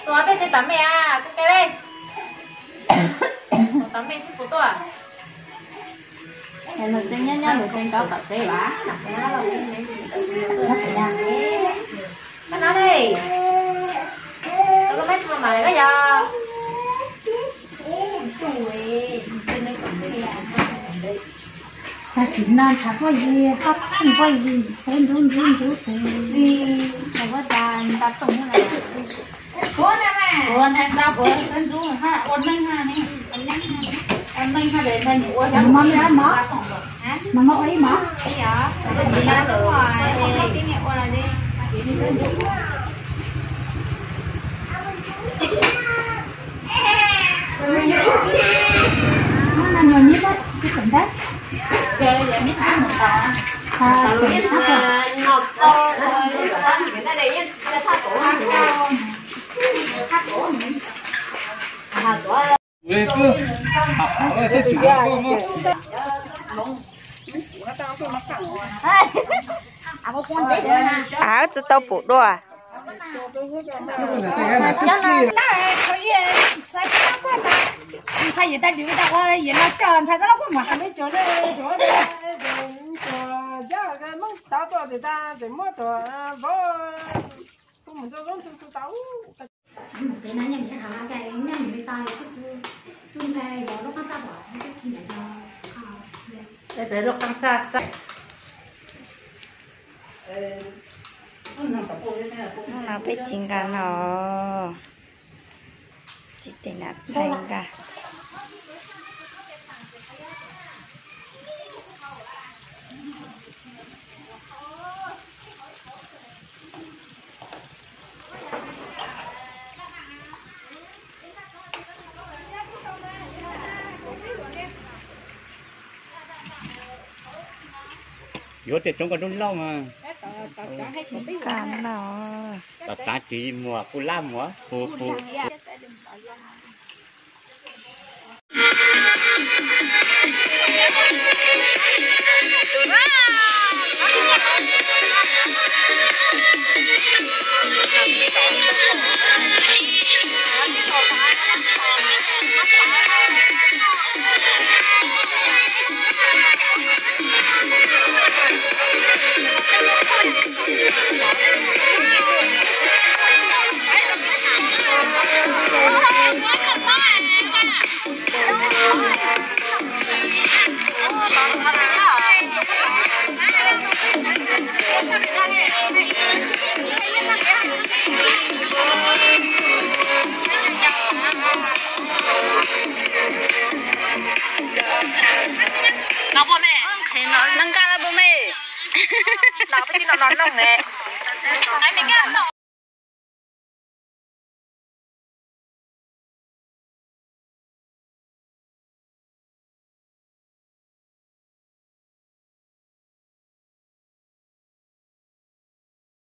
Ua peb tsev tom me a, kuv ke le. Tom me tsis pum tuaj. Nws tseem nyob nyob nws tseem rov tom tsev las. Koj no li, tus lub meb tsis mam mam li koj yog. Tag kis no ntshav pob zis, hab txheej pob zis, sawv ntxuv ntxuv ntxuv tes li, ntshav pob tas nta toom. Ua ntawd puas sawv ntxuv ha, ua neej ha ne, ua neej ha de, ntawd nyuam ua, mov me ab mov, mov mov ua ib mov. Av tsis tau pum dua. Ntxhais yim tag dim tag ua yim no coj ntxhais txoj laj kuj mus hais me cov le cov le cov cov meej tav tuaj tes tag tes muab tuaj vov kuj mus ntxo zoo tus tus tau. Tes na nyaj mus ha la cai nyaj mus li tau kuj tsis tus ntxhais yog lub qab txaj pom kuj tsis ncaim yog. Tes lub qab txaj txaj. Hnub no peb ci nqa no, ci tes na txhais nqa. Yuav tej roob koj roob lauj mas. Ka no. Tom tav tsis muag kuj lab muag hu hu. Nqa los puas me?